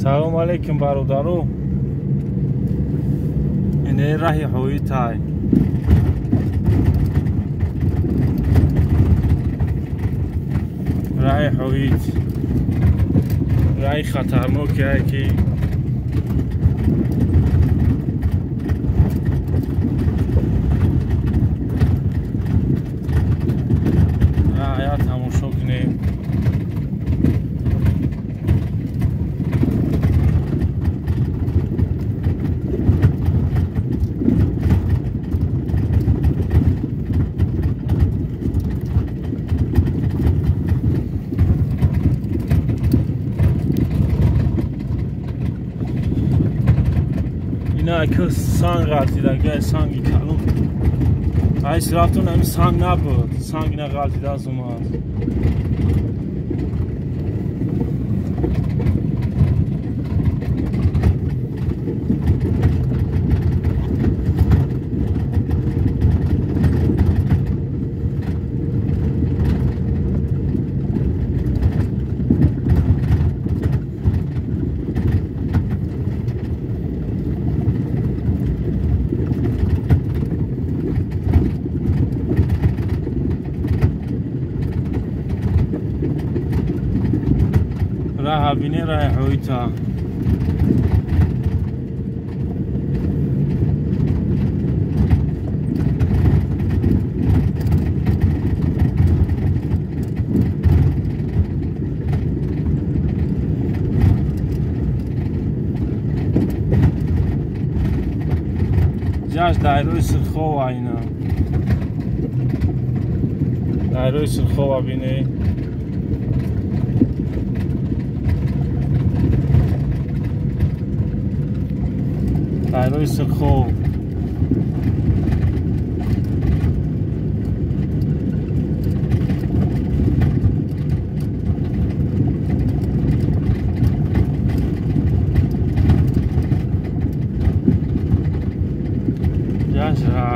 Салом алейкум бародаро. Ине раҳи ҳоитай. Раҳи ҳоит. Раҳи хатарноке ки раҳя тамошо кунем. Ина санг ғалтида, санги калон. Айс рафтон ҳами санг набуд, санг ина ғалтида аз омад. Раҳа бине раҳи ҳоита. Ҷаш дайрои Сирхова ина. Дайрои Сирхова бине. Дайрои Сирхов. Ҷаш ра.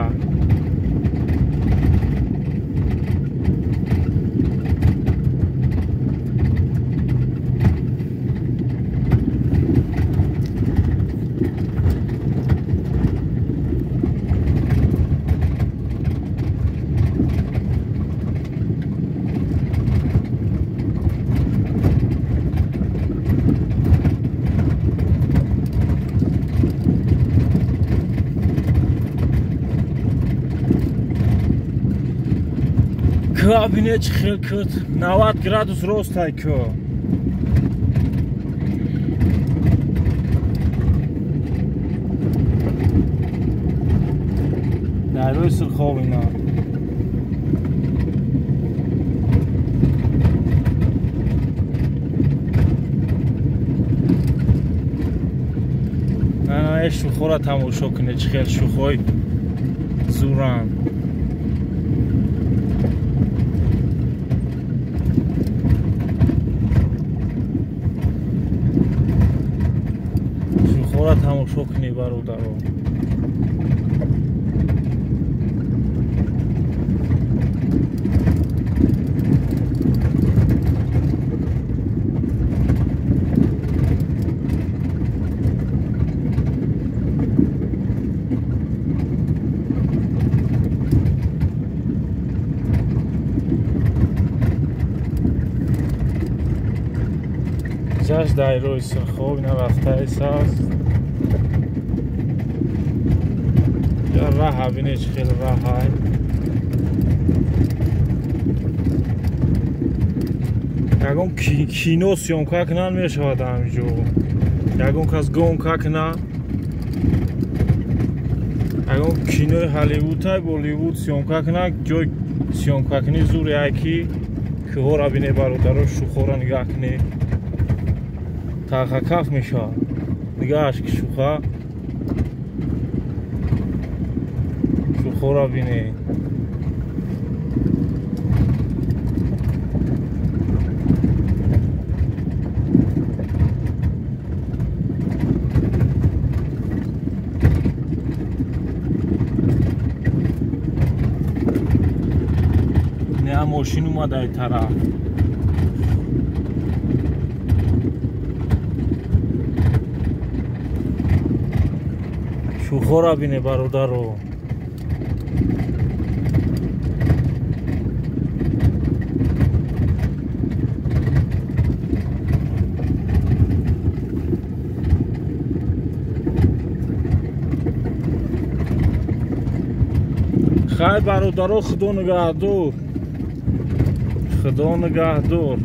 Кабине чӣ хел кӯд 90 градус ростай кӯ. Дайрои Сирхов ина. Ана шухора тамошо кунед, чӣ хел шухои зуранд. Шухора тамошо кунӣ бародаро. Ҷаш дайрои Сирхов ина рафтаис аст. Я раҳа бине чӣ хел раҳай. Ягон кино съёмка кунан мешавад ҳаминҷо. Ягон кас гонка куна. Ягон кинои Ҳолливудтай Болливуд съёмка куна, ҷои съёмкакунӣ зуре ай ки кӯҳора бине бародаро, шухора нигаҳ кунӣ. Тархакаф мешавад. Нигаҳаш ки шуха. Шухора бине. Не мошин омад ай тараф. Шухора бине бародаро. Хай бародаро, худо нигаҳдор, худо нигаҳдор.